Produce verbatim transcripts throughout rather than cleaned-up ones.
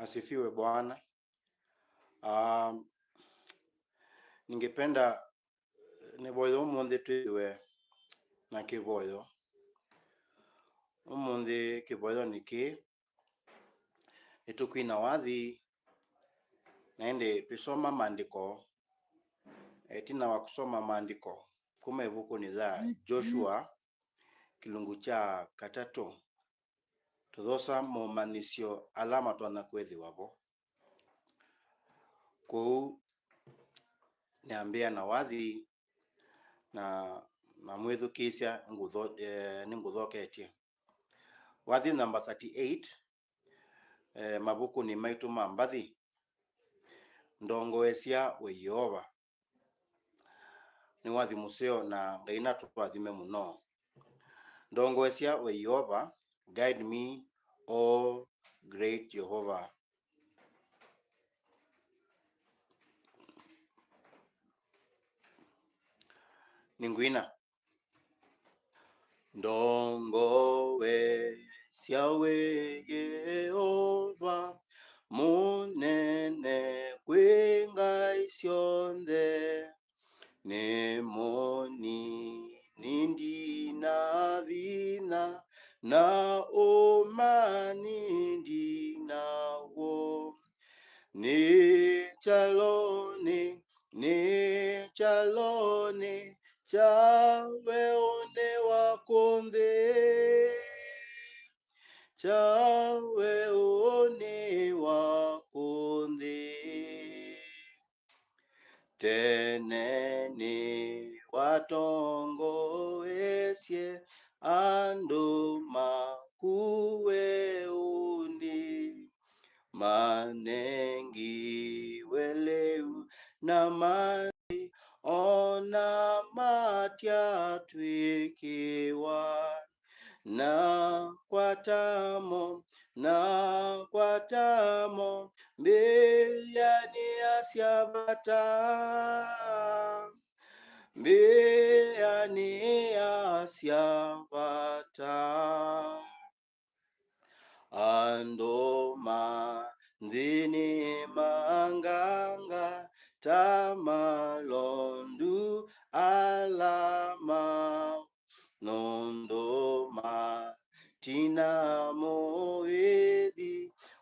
Asifiwe Bwana. Um, ningependa nĩvoye ũmũnthĩ twĩthĩwe na kĩvoyo. Ũmũnthĩ kĩvoyonĩ kĩĩ, nĩtũkwina wathi, na ĩndĩ twĩsoma maandĩko. Ĩtina wa kũsoma maandĩko kuma ĩvukunĩ ya Joshua, kĩlungu kya katatũ, tũthosa momanyĩsyo ala matonya kwĩthĩwa vo. Kwoou nĩambĩa na wathi, na, na mwĩthukĩĩsya ngũtho-, eh, nĩngũthoketye. Wathi namba thirty-eight, eh, mavukunĩ maitũ ma mbathi, Ndongoesya we Yeova. Nĩ wathi mũseo, na Ngai natũathime mũno. Ndongoesya we Yeova, guide me, O great Jehovah. Nĩngwina. Ndongoesya we Yeova, mũnene kwĩ ngai syonthe. Nĩ mũnini ndina vinya, na ũmanyi ndina w'o. Nĩ kyalonĩ, nĩ kyalonĩ kya weũnĩ wa kũnthĩ, kya weũnĩ wa kũnthĩ. Tene nĩwatongoesye andũ maku weũnĩ, manengiwe lĩu na maĩ, o na matyatw'ĩkĩwa. Nakwatamo, nakwatamo, mbĩanĩasya vata, mbĩanĩasya vata. Andũ ma nthĩ nĩmanganga ta malondu ala ma nũndũ matina mũĩthi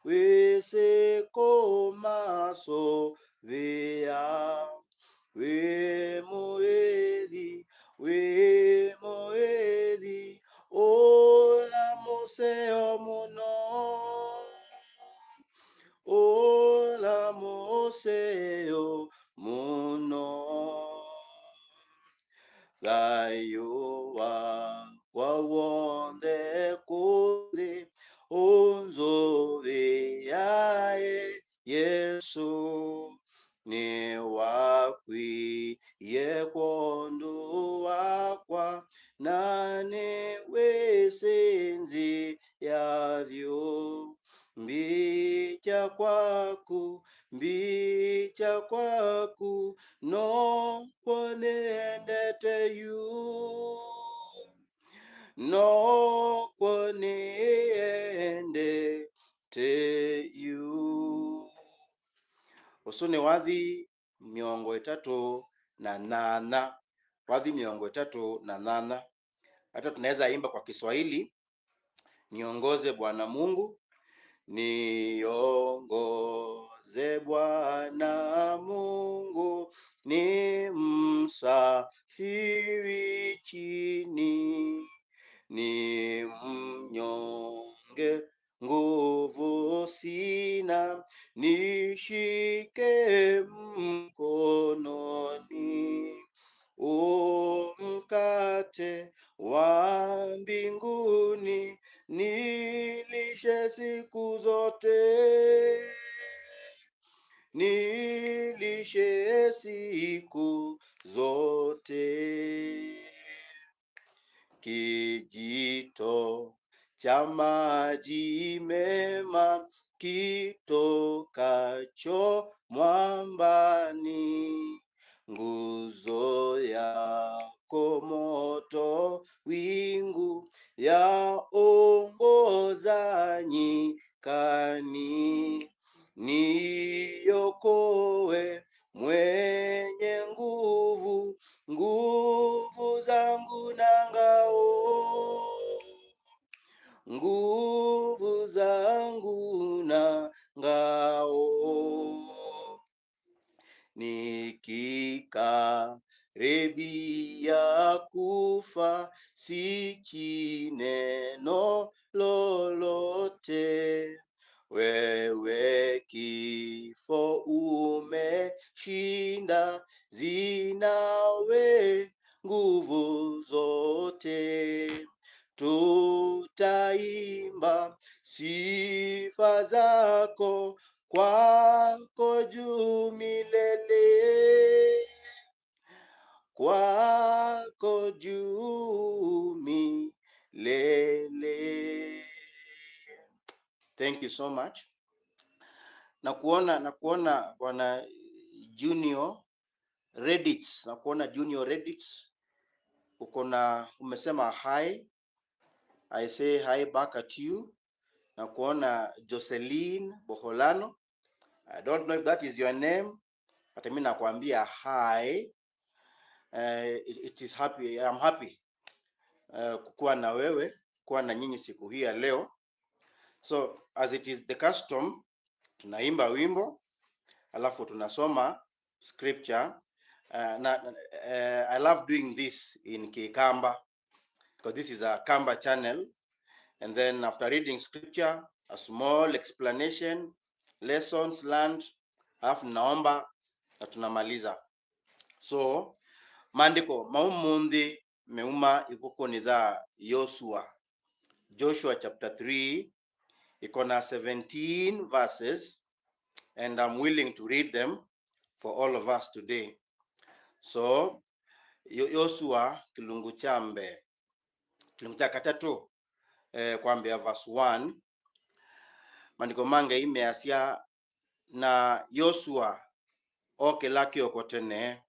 wĩsĩ kũmasũvĩa. Wĩ mũĩthi, wĩ mũĩthi, ũla mũseo mũno, ũla mũseo mũno. Thayũ wakwa w'onthe kũnthĩ ũnzũvĩae Yesũ. Nĩwakwie kwondũ wakwa, na nĩwĩsĩ nzĩa vyũ. Mbikya kwaku, mbikya kwaku, nokw'o nĩendete yu, nokw'o nĩendete yu. Ũsu nĩ wathi mĩongo ĩtatũ na nyanya. Wathi mĩongo ĩtatũ na nyanya. Hata tunaweza imba kwa Kiswahili. Niongoze Bwana Mungu, niongoze Bwana Mungu, ni msafiri chini, ni mnyonge, nguvu sina, nishike mkononi. O mkate wa mbinguni, nilishe siku zote, nilishe siku zote. Kijito cha maji mema kitokacho mwambani, nguzo yako moto, wingu ya ongoza nyikani. niokoe mwenye nguvu, nguvu zangu na ngao, nguvu zangu na ngao. Nikikaribia kufa, sichi neno lolote. Wewe kifo umeshinda, zinawe nguvu zote. Tutaimba sifa zako, kwako juu milele, kwako juu milele. Thank you so much. Na kuona, na kuona Bwana Junior Redits, na kuona Junior Redits, uko na, umesema hi. I say hi back at you. Na kuona Jocelyn Boholano. I don't know if that is your name, but mimi nakwambia hi. Uh, it, it is happy, I'm happy uh, kukuwa na wewe, kuwa na nyinyi siku hii ya leo. So as it is the custom, tunaimba wimbo alafu tunasoma scripture. Uh, na, uh, I love doing this in Kikamba because this is a Kamba channel. And then after reading scripture, a small explanation, lessons learned, alafu naomba na tunamaliza. So maandĩko ma ũmũnthĩ meuma ĩvukunĩ ya Yosua, Joshua chapter three, iko na seventeen verses, and I'm willing to read them for all of us today. So Yo- Yosua kĩlungu kya mbee, kĩlungu kya katatũ, eh, kwambĩa verse one. Maandĩko ma Ngai measya, na Yosua okĩla kĩoko tene,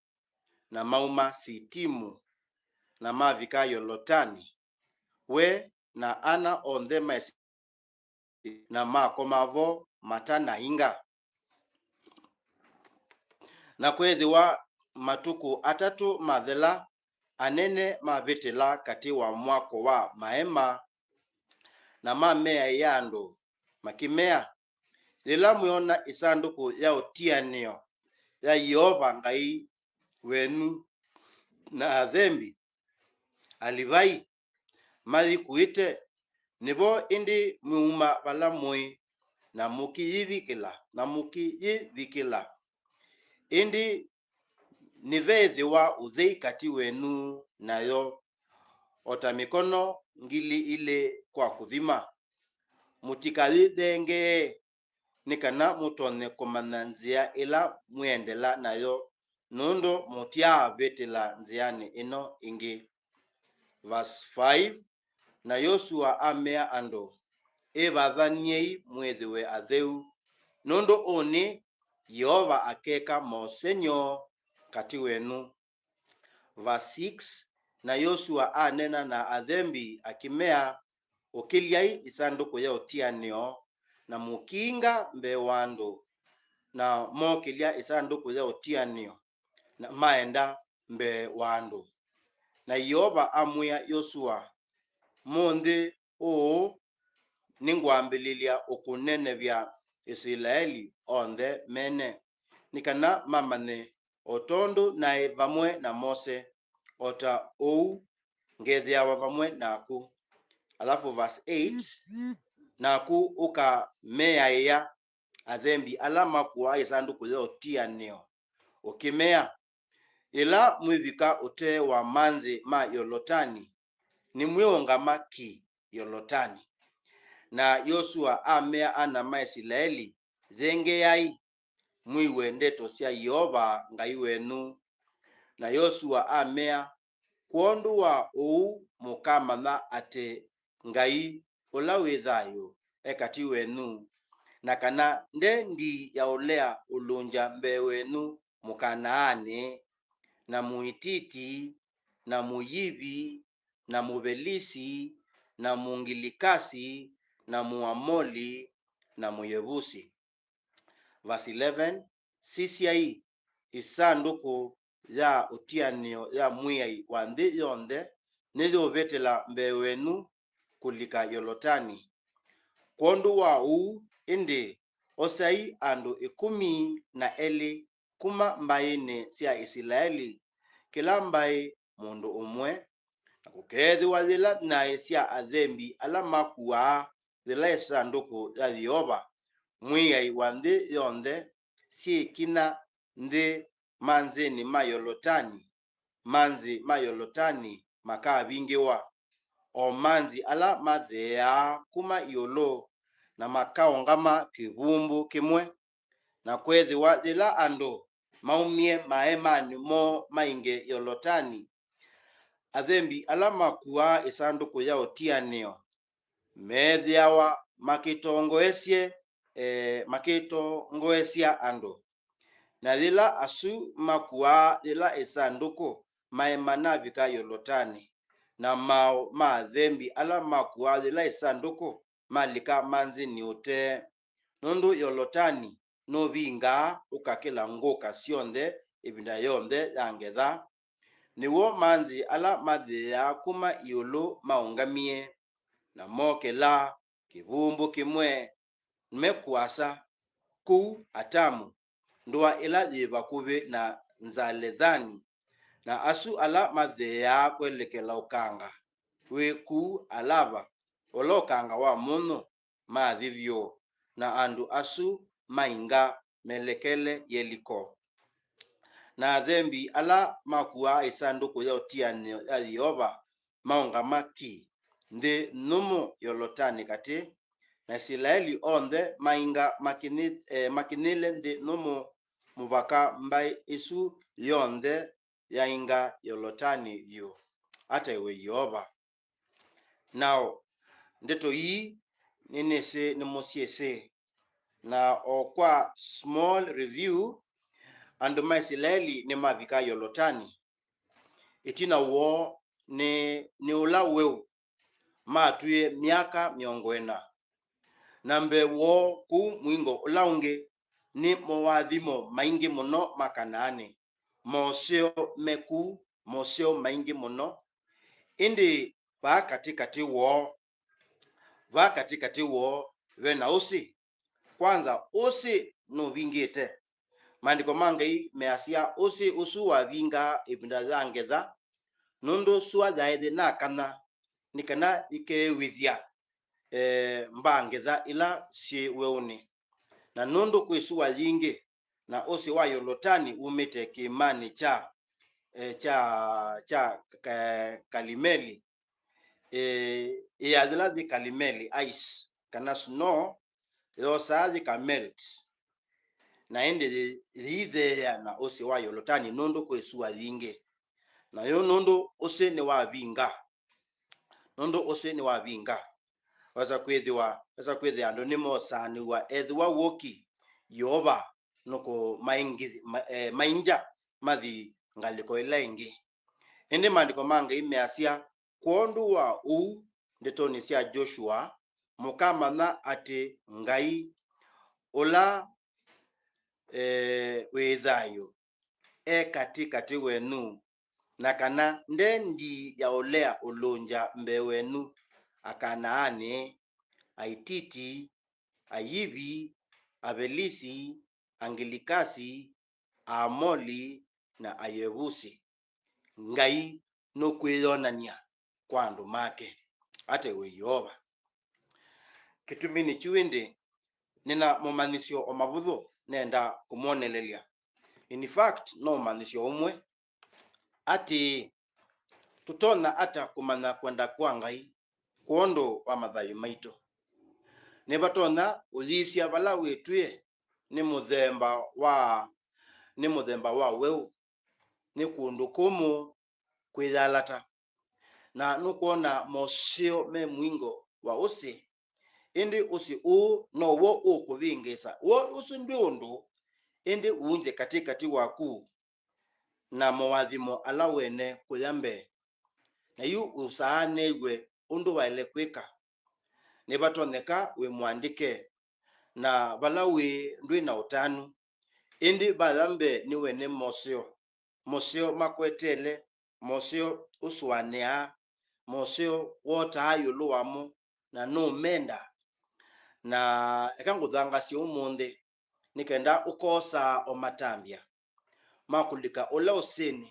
na mauma Sitimu, na mavika Yolotani, we na ana onthe ma Ĩsilaeli, na makoma vo matanainga. Na kweethĩwa matukũ atatũ mathela, anene mavĩtĩla katĩ wa mwako wa maema, na mameaĩa andũ, makĩmea, yĩla mwĩona ĩsandũkũ ya ũtianĩo ya Yeova Ngai wenyu na athembi, Alivai, mayĩkuĩte, nĩvo ĩndĩ mwĩuma vala mũĩ, na mũkĩyĩvikĩla, na mũkĩyĩvikĩla. Ĩndĩ nĩveethĩwa ũthei katĩ wenyu nayo, o ta mĩkono ngili ilĩ kwa kũthima. Mũtikayĩthengee, nĩ kana mũtonye kũmanya nzĩa ĩla mwĩendela nayo, nũndũ mũtyaavĩtĩla nzĩanĩ ĩno ĩngĩ. Verse five, na Yosua amea andũ, ĩvathany'ei mwĩthĩwe atheu, nũndũ ũnĩ Yeova akeka mosen'yo katĩ wenyu. Verse six, na Yosua aneena na athembi, akĩmea, ũkĩlyai ĩsandũkũ ya ũtianĩo, na mũkiinga mbee wa andũ. Na mookĩlya ĩsandũkũ ya ũtianĩo, na maenda mbee wa andũ. Na Yeova amwĩa Yosua, mũnthĩ ũũ nĩngwambĩlĩlya ũkũnenevya Isilaeli onthe mene, nĩ kana mamanye, o tondũ naĩ vamwe na Mose, o ta ũu ngethĩawa vamwe naku. Alafu verse eight, naku ũkameaĩa athembi ala makũaa ĩsandũkũ ya ũtianĩo, ũkĩmea, yĩla mwĩvika ũtee wa manzĩ ma Yolotani, nĩmwĩũngama ki Yolotani. Na Yosua amea ana ma Isilaeli, thengeeai, mwĩw'e ndeto sya Yeova Ngai wenyu. Na Yosua amea, kwondũ wa ũu mũkamanya atĩ Ngai ũla wĩ thayũ e katĩ wenyu, na kana nde ndii ya ũlea ũlũngya mbee wenyu Mũkanaanĩ, na Mũititi, na Mũyivi, na Mũvelisi, na Mũngilikasi, na Mũamoli, na Mũyevusi. Verse eleven, Sisyai, ĩsandũkũ ya ũtianĩo ya Mwĩai wa nthĩ yonthe nĩyũvĩtĩla mbee wenyu kũlika Yolotani. Kwondũ wa ũu ĩndĩ, osai andũ ĩkũmi na elĩ kuma mbaĩnĩ sya Isilaeli, kĩla mbaĩ mũndũ ũmwe, na kũkeethĩwa yĩla nyaĩ sya athembi ala makuaa yĩla ĩsandũkũ ya Yeova, Mwĩai wa nthĩ yonthe, syĩkinya nthĩ manzĩnĩ ma Yolotani, manzĩ ma Yolotani makavingĩwa, o manzĩ ala matheeaa kuma ĩũlũ, na makaũngama kĩvumbũ kĩmwe. Na kweethĩwa yĩla andũ maumie maeemanĩ moo mainge Yolotani, athembi ala makuaa ĩsandũkũ ya ũtianĩo meethĩawa makĩtongoesye, e, makĩtongoesya andũ. Na yĩla asu makuaa yĩla ĩsandũkũ maema navika Yolotani, na maaũ ma athembi ala makuaa yĩla ĩsandũkũ malika manzĩnĩ ũtee, nũndũ Yolotani nũvingaa ũkakĩla ngũka syonthe ĩvinda yonthe ya ngetha. Nĩw'o manzĩ ala matheeaa kuma ĩũlũ maũngamie, na mokĩla kĩvumbũ kĩmwe, me kũasa kũu Atamu, ndũa ĩla yĩ vakuvĩ na Nzalethani, na asu ala matheeaa kwelekela ũkanga wĩ kũu Alava, ũla ũkanga wa mũnyũ, mathi vyũ, na andũ asu mainga melekele Yeliko. Na athembi ala makuaa ĩsandũkũ ya ũtianĩo ya Yeova maũngama ki nthĩ nyũmũ Yolotani katĩ, na Isilaeli onthe mainga makinyĩ-, eh, makinyĩle nthĩ nyũmũ mũvaka mbaĩ ĩsu yonthe yainga Yolotani vyũ, ataĩwe Yeova. Nao, ndeto ii nĩnĩsĩ nĩmũsyĩsĩ. Na o kwa small review, andũ ma Isilaeli nĩmavika Yolotani. Ĩtina woo nĩ, nĩ ũla weũ, matwie myaka mĩongo ĩna. Na mbee woo kũu mũingo ũla ũngĩ nĩ moathimo maingĩ mũno ma Kanaanĩ, moseo me kũu, moseo maingĩ mũno. Ĩndĩ vaa katĩkatĩ woo, vaa katĩkatĩ woo ve na ũsĩ. Kwanza, ũsĩ nũvingĩte. Maandĩko ma Ngai measya ũsĩ ũsu wavingaa ĩvinda ya ngetha, nũndũ sua yaĩ yĩnakany'a nĩ kana yĩkeew'ĩthya, e, mbaa ngetha ila syĩ weũnĩ. Na nũndũ kwĩ sua yingĩ, na ũsĩ wa Yolotani wumĩte kĩĩmanĩ kya, e, kya, kya, e, Kalimeli, e, ĩa yĩla yĩ Kalimeli, ice, kana snow, yosaa yĩka melt, na ĩndĩ yĩ-, yĩitheea na ũsĩ wa Yolotani nũndũ kwĩ sua yingĩ. Na yu nũndũ ũsĩ nĩwavinga, nũndũ ũsĩ nĩwavinga, vasa kwĩthĩwa, vasa kwĩthĩa andũ nĩmosaanĩw'a ethĩwa w'o ki Yeova nũkũmaingĩ-, ma-, eh, maingya mathi ngalĩko ĩla ĩngĩ. Ĩndĩ maandĩko ma Ngai measya, kwondũ wa ũu, ndetonĩ sya Joshua, mũkamanya atĩ Ngai ũla, eh, wĩ thayũ e katĩ katĩ wenyu, na kana nde ndii ya ũlea ũlũngya mbee wenyu Akanaanĩ, Aititi, Ayivi, Avelisi, Angilikasi, Aamoli, na Ayevusi. Ngai nũkwĩyonany'a kwa andũ make, ataĩwe Yeova. Kĩtumi nĩ kyu ĩndĩ nĩ na momanyĩsyo o mavũthũ nenda kũmwonelelya. In fact, no ũmanyĩsyo ũmwe atĩĩ, tũtonya ata kũmanya kwenda kwa Ngai kwondũ wa mathayũ maitũ? Nĩvatonya ũyĩsya vala wĩtwĩe nĩ mũthemba wa, nĩ mũthemba wa weũ, nĩ kũndũ kũmũ kwĩyalata, na nũkwona moseo me mũingo wa ũsĩ. Ĩndĩ ũsĩ ũũ now'o ũkũvĩngĩĩsa. W'o ũsu ndwĩ ũndũ, ĩndĩ uunze katĩkatĩ waku na moathimo ala wene kũya mbee. Na yu ũsaanĩw'e ũndũ waĩle kwĩka. Nĩvatonyeka wĩ mũandĩke, na vala wĩ ndwĩ na ũtanu. Ĩndĩ vaya mbee nĩ wene moseo, moseo makwetele, moseo ũsũanĩaa, moseo wotaa ĩũlũ wamo, na nũmenda. Na eka ngũthangasye ũmũnthĩ, nĩ kenda ũkosaa o matambya ma kũlika ũla ũsĩnĩ,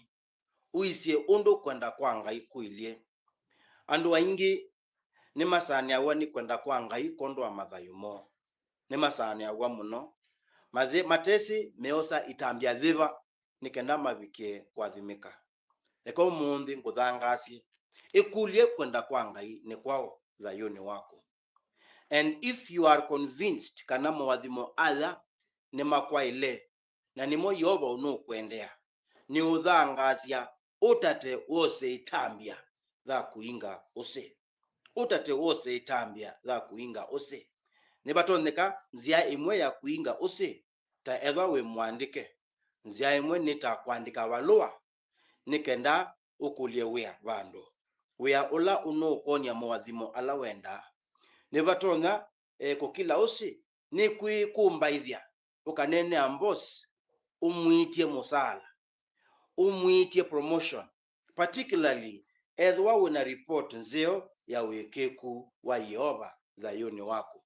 ũisye ũndũ kwenda kwa Ngai kũilyĩ. Andũ aingĩ nĩmasaanĩaw'a nĩ kwenda kwa Ngai kwondũ wa mathayũ moo. Nĩmasaanĩaw'a mũno, mathe-, matesĩ meosa itambya yĩva nĩ kenda mavikĩe kũathimĩka. Eka ũmũnthĩ ngũthangaasye, ĩkũlye kwenda kwa Ngai nĩ kwaũ thayũnĩ waku. And if you are convinced kana moathimo aya nĩmakwaĩle, na nĩmo Yeova ũnũkwendea, nĩũthangaasya ũtate wose ĩtambya ya kũinga ũsĩ. Ũtate wose ĩtambya ya kũinga ũsĩ. Nĩvatonyeka nzĩa ĩmwe ya kũinga ũsĩ, ta ethwa wĩ mũandĩke. Nzĩa ĩmwe nĩ ta kũandĩka valũa nĩ kenda ũkũlye wĩa vandũ. Wĩa ũla ũnũũkwony'a moathimo ala wendaa. Nĩvatonya, eh, kũkila ũsĩ nĩkwĩkũmbaĩthya ũkaneenea boss ũmwĩtye mũsaala, ũmwĩtye promotion, particularly ethĩwa wĩ na report nzeo ya wĩkĩĩku wa Yeova thayũnĩ waku.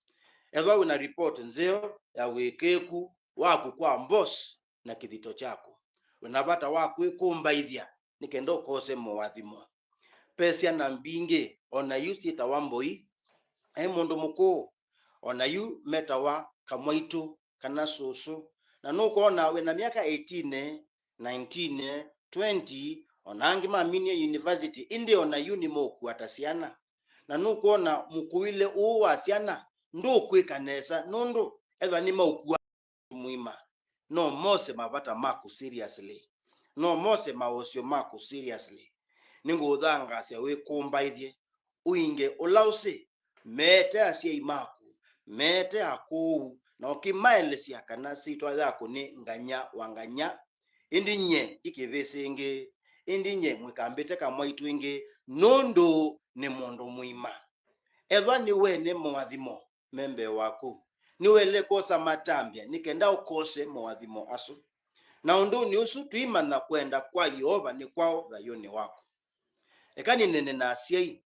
Ethĩwa wĩ na report nzeo ya wĩkĩĩku waku kwa boss na kĩthito kyaku, wĩ na vata wa kwĩkũmbaĩthya nĩ kenda ũkose moathimo. Ve syana mbingĩ o na yu syĩtawa mbũi, e mũndũ mũkũũ, o na yu metawa kamwaitũ kana sũsũ, na nũkwona wĩ na myaka eighteen, nineteen, twenty, o na angĩ maminie university, ĩndĩ o na yu nĩmeũkua ta syana. Na nũkwona mũkũĩle ũũ wa syana ndũkwĩka nesa nũndũ ethwa nĩmaũkua mũima. No mose mavata maku seriously. No mose mawosyo maku seriously. Nĩngũũthangaasya wĩkũmbaĩthye, ũinge ũla ũsĩ, meete asyai maku, meete akũũ, na ũkĩmaelesya kana syĩtwa yaku nĩ Nganya wa Nganya, ĩndĩ nyie ndi kĩvĩsĩ ĩngĩ, ĩndĩ nyie mũikambĩte kamwaitũ ĩngĩ, nũndũ nĩ mũndũ mũima. Ethwa nĩwene moathimo me mbee waku, nĩwaĩle kwosa matambya nĩ kenda ũkose moathimo asu. Na ũndũnĩ ũsu, tũimanya kwenda kwa Yeova nĩ kwaũ thayũnĩ waku. Eka nĩneene na asyai,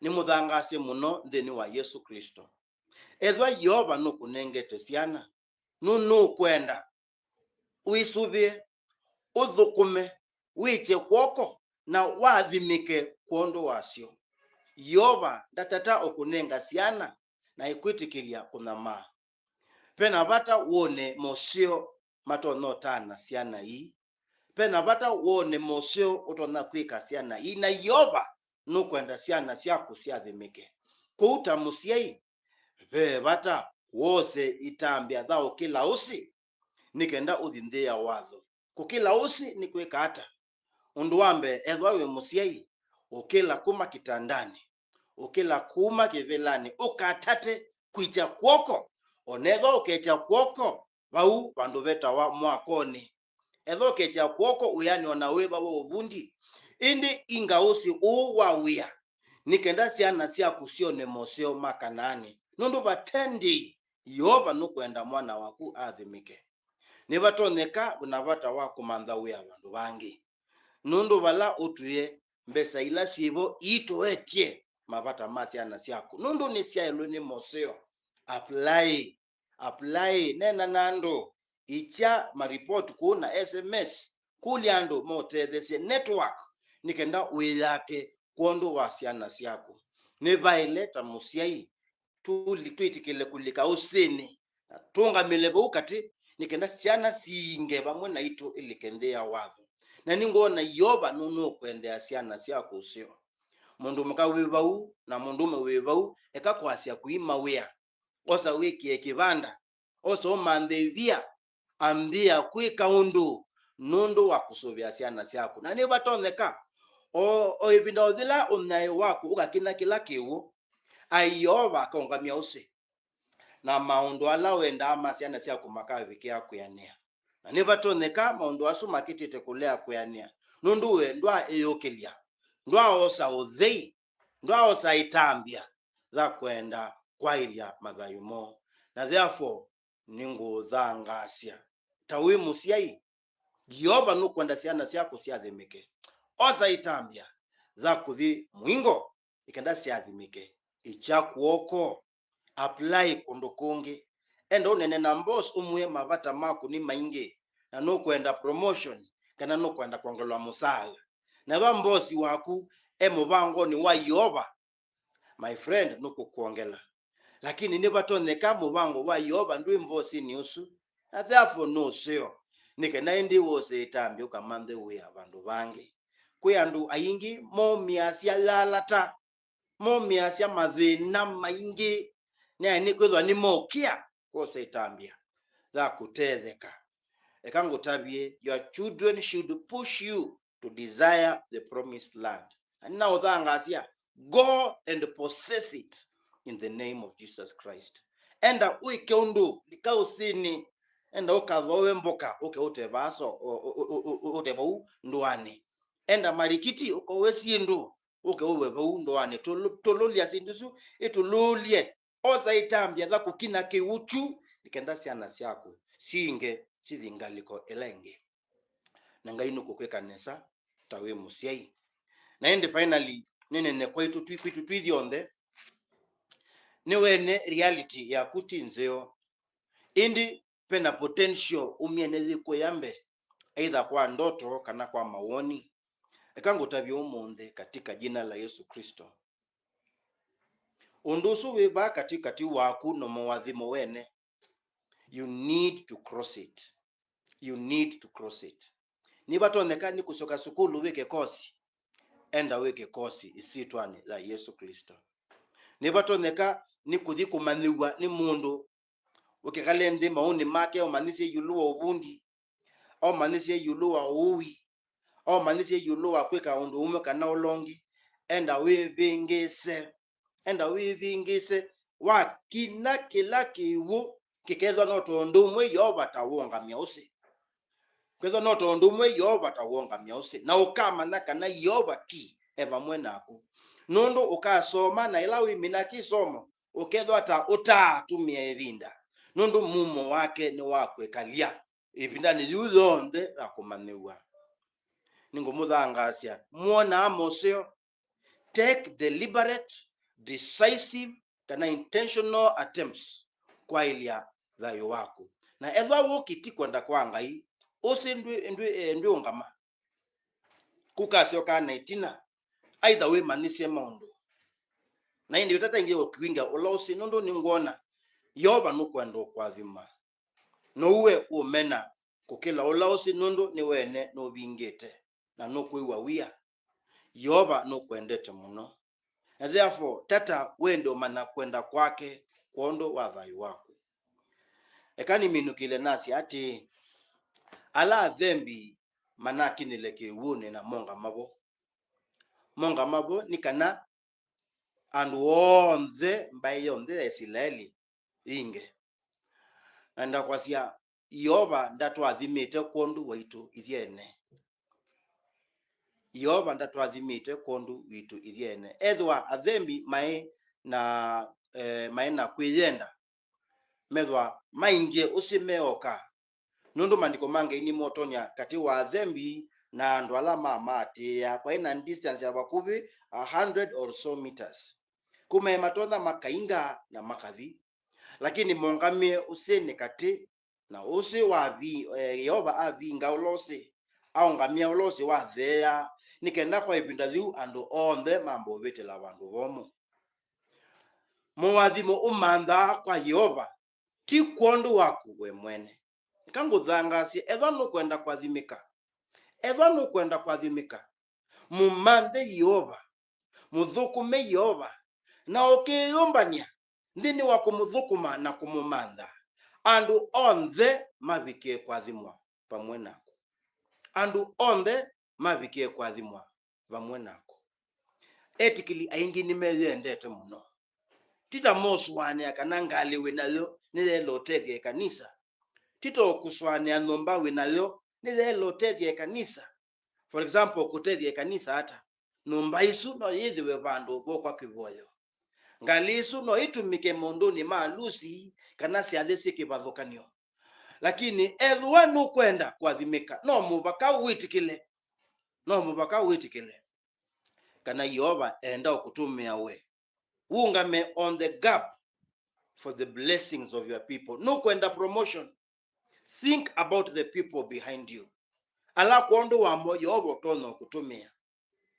nĩmũthangaasye mũno nthĩnĩ wa Yesũ Klĩsto. Ethĩwa Yeova nũkũnengete syana, nũnũkwenda wĩsũvĩe, ũthũkũme, wĩkye kw'oko, na wathimĩke kwondũ wasyo. Yeova ndatata ũkũnenga syana na ĩkwĩtĩkĩlya kũnyamaa. Ve na vata wone moseo matonya ũtaana syana ii. Ve na vata wone moseo ũtonya kwĩka syana ii, na Yeova nũkwenda syana syaku syathimĩke. Kwoou ta mũsyai, ve vata wose itambya ya ũkĩla ũsĩ nĩ kenda ũthi nthĩ ya watho. Kũkĩla ũsĩ nĩ kwĩka ata? Ũndũ wa mbee, ethĩwa wĩ mũsyai, ũkĩla kuma kĩtandanĩ, ũkĩla kuma kĩvĩlanĩ, ũkatate kwĩkya kw'oko, o na ethĩwa ũkekya kw'oko vau vandũ vetawa mwakonĩ. Ethĩwa ũkekya kw'oko wĩanĩ o na wĩva wa ũvundi, ĩndĩ inga ũsĩ ũũ wa wĩa, nĩ kenda syana syaku syone moseo ma Kanaanĩ, nũndũ vate ndĩi Yeova nũkwenda mwana waku athimĩke. Nĩvatonyeka wĩ na vata wa kũmantha wĩa vandũ vangĩ, nũndũ vala ũtwĩe, mbesa ila syĩvo iitũetye mavata ma syana syaku, nũndũ nĩsyaĩlwe nĩ moseo. Apply, apply, neena na andũ, ikya maripoti kũu na S M S, kũlya andũ maũtetheesye, network, nĩ kenda wĩyake kwondũ wa syana syaku. Nĩvaĩle ta mũsyai tũli-, twĩtĩkĩle kũlika ũsĩnĩ, na tũũngamĩle vau katĩ, nĩ kenda syana siinge vamwe naitũ ilike nthĩ ya watho. Na nĩngwona Yeova nũnũkwendea syana syaku ũseo. Mũndũ mũka wĩ vau na mũndũũme wĩ vau, eka kwasya kũima wĩa. Osa wĩkĩe kĩvanda, osa ũmanthe ĩvia, ambĩĩa kwĩka ũndũ nũndũ wa kũsũvĩa syana syaku. Na nĩvatonyeka, o, o ĩvinda o yĩla ũnyaĩĩ waku ũkakinya kĩla kĩw'ũ, ai Yeova akaũngamya ũsĩ, na maũndũ ala wendaa ma syana syaku makavikĩa kwĩanĩa. Na nĩvatonyeka maũndũ asu makĩtĩte kũlea kwĩanĩa, nũndũ we ndwaaĩyũkĩlya, ndwaaosa ũthei, ndwaaosa ĩtambya ya kwenda kwaĩlya mathayũ moo. na therefore nĩngũũthangaasya. Ta wĩ mũsyai, Yeova nũkwenda syana syaku syathimĩke. Osa ĩtambya, tha kũthi mũingo, ĩkenda syathimĩke. Ĩkya kw'oko, apply kũndũ kũngĩ. Enda ũnene na boss ũmwĩe mavata maku nĩ maingĩ, na nũkwenda promotion, kana nũkwenda kwongelwa mũsaala. Na ethĩwa boss waku e mũvangonĩ wa Yeova, my friend, nũkũkwongela. Lakini nĩvatonyeka mũvango wa Yeova ndwĩ mbosinĩ ũsu, na therefore nũseo. Nĩ kana ĩndĩ wose ĩtambya ũkamanthe wĩa vandũ vangĩ. Kwĩ andũ aingĩ momĩasya lalata, momĩasya mathĩna maingĩ, nĩ nĩkwĩthwa nĩmokĩa kwosa ĩtambya ya kũtetheka. Eka ngũtavye, your children should push you to desire the promised land. Na nĩnaũthangaasya, go and possess it in the name of Jesus Christ. Enda wĩke ũndũ, lika ũsĩnĩ, enda ũkathooe mboka, ũke ũte vaa so, ũ-, ũ-, ũ-, ũ-, ũ-, ũte vau ndũanĩ. Enda marikiti, ũkowe syĩndũ, ũke ũwe vau ndũanĩ. Tũlũ-, tũlũlya syĩndũ isu, ĩtũlũlye. Osa ĩtambya tha kũkinya kĩw'ũ kyu, nĩ kenda syana syaku syinge sithi ngalĩko ĩla ĩngĩ. Na Ngai nũkũkwĩka nesa ta wĩ mũsyai. Na ĩndĩ finally, nĩnene kwaitũ twĩ-, kwitũ twĩthyonthe, nĩwene reality yaku ti nzeo. Ĩndĩ vena potential ũmyene yĩkũya mbee, either kwa ndoto kana kwa mawoni. Eka ngũtavye ũmũnthĩ katika jina la Yesu Kristo. Ũndũ ũsu wĩ vaa katĩkatĩ waku na moathimo wene, you need to cross it. You need to cross it. Nĩvatonyeka nĩ kũsyoka sukulu wĩke kosi, enda wĩke kosi ĩsyĩtwanĩ ya Yesu Kristo. Nĩvatonyeka nĩ kũthi kũmanyĩw'a nĩ mũndũ, ũkekale nthĩ maũnĩ make, ũmanyĩsye ĩũlũ wa ũvundi, omanyĩsye ĩũlũ wa ũui, omanyĩsye ĩũlũ wa kwĩka ũndũ ũmwe kana ũla ũngĩ, enda wĩvĩngĩĩse, enda wĩvĩngĩĩse. Wakinya kĩla kĩw'ũ, kĩkethwa no tondũ ũmwe Yeova ta wongamya ũsĩ. Kethwa no tondũ ũmwe Yeova ta wongamya ũsĩ, na ũkamanya kana Yeova ki e vamwe naku. Nũndũ ũkasoma, na ĩla wĩmina kĩsomo, ũkethwa ta ũtaatũmĩa ĩvinda, nũndũ mumo wake nĩ wa kwĩkalya ĩvindanĩ yĩu yonthe ya kũmanyĩw'a. Nĩngũmũthangaasya, mwonaa moseo, take deliberate, decisive, kana intentional attempts kwaĩlya thayũ waku. Na ethwa wũki ti kwenda kwa Ngai, ũsĩ ndwĩ, ndwĩ, eh, ndwĩũngama. Kũkasyokaa na ĩtina, aitha wĩmanyĩsye maũndũ. Na ĩndĩ ũtata ĩngĩ ũkwinga ũla ũsĩ, nũndũ nĩngwona Yeova nũkwenda ũkũathima. Nouwe ũmena kũkĩla ũla ũsĩ, nũndũ nĩwene nũvingĩte na nũkwĩw'a wia. Yeova nũkwendete mũno. Na therefore, tata wende ũmanya kwenda kwake kwondũ wa thayũ waku. Eka nĩminũkĩle nasya atĩĩ, ala athembi manakinyĩle kĩw'ũnĩ na mongama vo. Mongama vo nĩ kana andũ onthe, mbaĩ yonthe ya Isilaeli yĩinge. Na ndakwasya, Yeova ndatũathimĩte kwondũ waitũ ithyĩ ene. Yeova ndatũathimĩte kwondũ witũ ithyĩ ene. Ethĩwa athembi maĩ na, eh, maĩ na kwĩyenda, methwa maingĩe ũsĩ me oka. Nũndũ maandĩko ma Ngai nĩmotonya katĩ wa athembi na andũ ala mamaatĩĩa, kwaĩ na distance ya vakuvĩ a hundred or so meters. Kũu maĩ matonya makainga na makathi. Lakini mongamie ũsĩnĩ katĩ, na ũsĩ wa vi-, eh, Yeova avinga ũla ũsĩ, aũngamĩa ũla ũsĩ watheea, nĩ kenda kwa ĩvinda yĩu andũ onthe mamba ũvĩtĩla vandũ vomũ. Moathimo ũmanthaa kwa Yeova, ti kwondũ waku we mwene. Eka ngũthangaasye, ethwa nũkwenda kũathimĩka, ethwa nũkwenda kũathimĩka, mũmanthe Yeova, mũthũkũme Yeova, na ũkĩyũmbany'a nthĩnĩ wa kũmũthũkũma na kũmũmantha, andũ onthe mavikie kũathimwa vamwe naku. Andũ onthe mavikie kũathimwa vamwe naku. Etĩkĩli aingĩ nĩmeyendete mũno. Ti ta mosũanĩa kana ngalĩ wĩ nayo nĩyaĩle ũtethya ĩkanisa. Ti ta kũsũanĩa nyũmba wĩ nayo nĩyaĩle ũtethya ĩkanisa. For example, kũtethya ĩkanisa ata? Nyũmba ĩsu no yĩthĩwe vandũ vokwa kĩvoyo. Ngalĩ ĩsu no ĩtũmĩke maũndũnĩ ma alusi kana syathĩ syĩ kĩvathũkany'o. Lakini ethĩwa nũkwenda kũathimĩka, no mũvaka wĩtĩkĩle, no mũvaka wĩtĩkĩle kana Yeova enda ũkũtũmĩa we ũũngame on the gap for the blessings of your people. Nũkwenda promotion? Think about the people behind you, ala kwondũ wamo Yeova ũtonya kũtũmĩa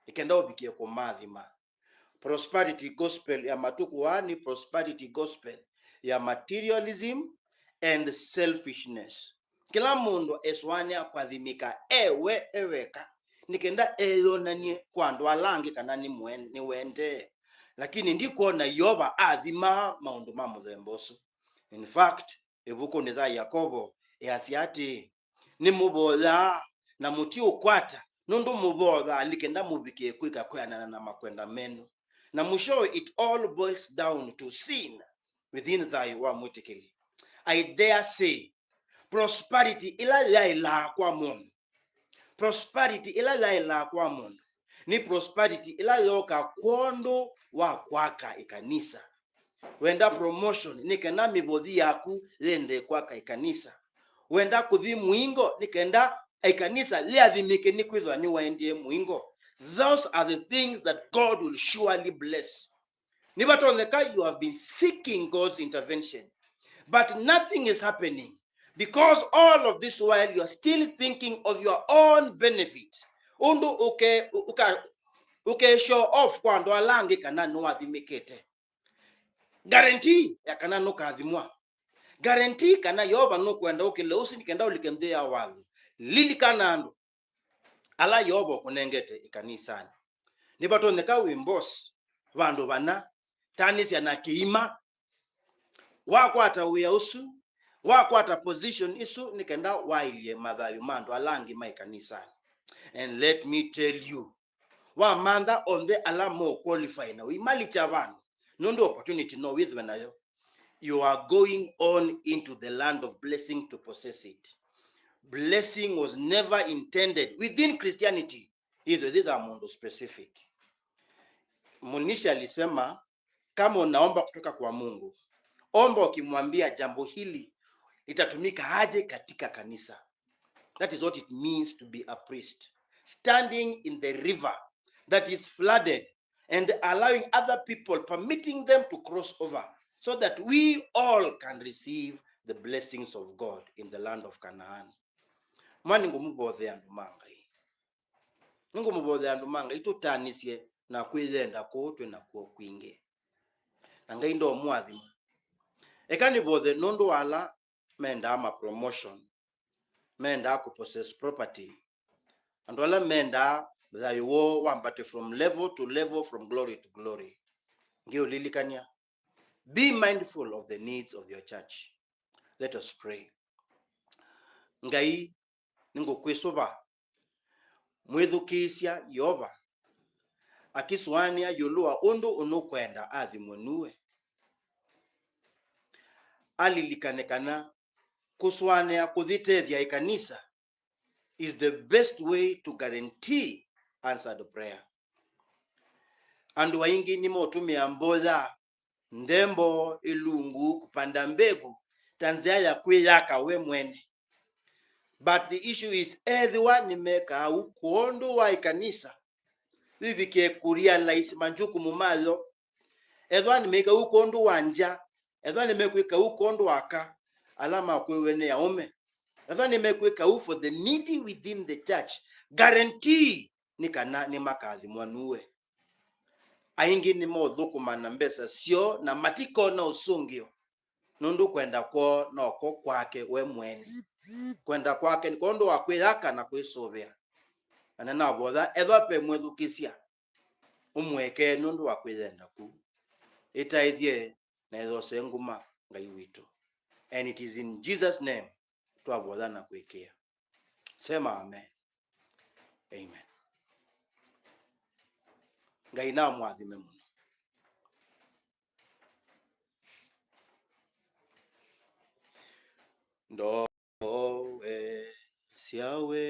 nĩkenda ũvikie kũmaathima. Prosperity gospel ya matukũ aa nĩ prosperity gospel ya materialism and selfishness. Kĩla mũndũ esũanĩa kũathimĩka e we e weka, nĩkenda eyonany'e kwa andũ ala angĩ kana nĩmũen-, nĩwendee. Lakini ndikwona Yeova aathimaa maũndũ ma mũthemba ũsu. In fact, ĩvukunĩ ya Yakovo ĩasya atĩĩ, nĩmũvoyaa na mũtiũkwata, nũndũ mũvoyaa nĩkenda mũvike kwĩka kwĩanana na makwenda menyu. Na mwishowe, it all boils down to sin within thayũ wa mwĩtĩkĩli. I dare say, prosperity ĩla yaĩlaa kwa mũndũ, prosperity ĩla yaĩlaa kwa mũndũ nĩ prosperity ĩla yooka kwondũ wa kwaka ĩkanisa. Wenda promotion nĩ kana mĩvothi yaku yende kwaka ĩkanisa. Wenda kũthi mũingo nĩ kenda ĩkanisa yĩathimĩke nĩ kwĩthwa nĩwaendie mũingo. Those are the things that God will surely bless. Nĩvatonyeka you have been seeking God's intervention, but nothing is happening because all of this while you are still thinking of your own benefit. Ũndũ ũke, ũka, ũke show off kwa andũ ala angĩ kana nĩwathimĩkĩte. Guarantee ya kana nũkathimwa. Guarantee kana Yeova nũkwenda ũkĩle ũsi nĩ kenda ũlike nthĩ ya watho. Lilikana andũ ala Yeova ũkũnengete ĩkanisanĩ. Nĩvatonyeka wĩ boss vandũ vana, tanĩsya na kĩima. Wakwata wĩa ũsu, wakwata position isu nĩ kenda waĩlye mathayũ ma andũ ala angĩ ma ĩkanisanĩ. And let me tell you, wamantha onthe ala mo qualify na ũimalikya vandũ, nũndũ opportunity no wĩthwe nayo, you are going on into the land of blessing to possess it. Blessing was never intended within Christianity ithwe thitha mũndũ specific. Munishi alisema, kama unaomba kutoka kwa Mungu, omba ukimwambia jambo hili litatumika aje katika kanisa. That is what it means to be a priest. Standing in the river that is flooded and allowing other people, permitting them to cross over so that we all can receive the blessings of God in the land of Canaan. Mwa nĩngũmũvothea andũ ma Ngai. Nĩngũmũvothea andũ ma Ngai tũtanĩsye na kwĩyenda kũũ twĩ nakw'o kwingĩ. Na Ngai ndomũathima. Eka nĩvothe nũndũ wa ala mendaa ma promotion, mendaa kũ possess property, andũ ala mendaa thayũ woo wambate from level to level, from glory to glory. Ngĩũlilikany'a, be mindful of the needs of your church. Let us pray. Ngai, nĩngũkwĩsũva mwĩthukĩĩsya Yeova akĩsũanĩa ĩũlũ wa ũndũ ũnũkwenda athimwe nuwe. Alilikane kana kũsũanĩa kũyĩtethya ĩkanisa is the best way to guarantee answered prayer. Andũ aingĩ nĩmeũtũmĩa mboya, nthembo, ilungu, kupanda mbegu ta nzĩa ya kwĩyaka we mwene. But the issue is, ethĩwa nĩmekaa ũu kwondũ wa ĩkanisa, yĩvike kũrealize majukumu mayo. Ethĩwa nĩmekaa ũu kwondũ wa ngya, ethĩwa nĩmekwĩka ũu kwondũ wa aka ala makwĩwe nĩ aũme, ethĩwa nĩmekwĩka ũu for the needy within the church, guarantee nĩ kana nĩmakathimwa nuwe. Aingĩ nĩmeũthũkũma na mbesa syoo na matikona ũsũngĩo, nũndũ kwenda kwoo noko kwake we mwene. Kwenda kwake nĩ kwondũ wa kwĩyaka na kwĩsũvĩa. Na nĩnavoya, ethĩwa ve mwĩthukĩĩsya, ũmũekee nũndũ wa kwĩyenda kũu. Ĩtaĩthye na ĩthosee nguma, Ngai witũ. And it is in Jesus' name twavoya na kwĩkĩa. Sema amen. Amen. Ngai namũathime mũno. Ndowe syawe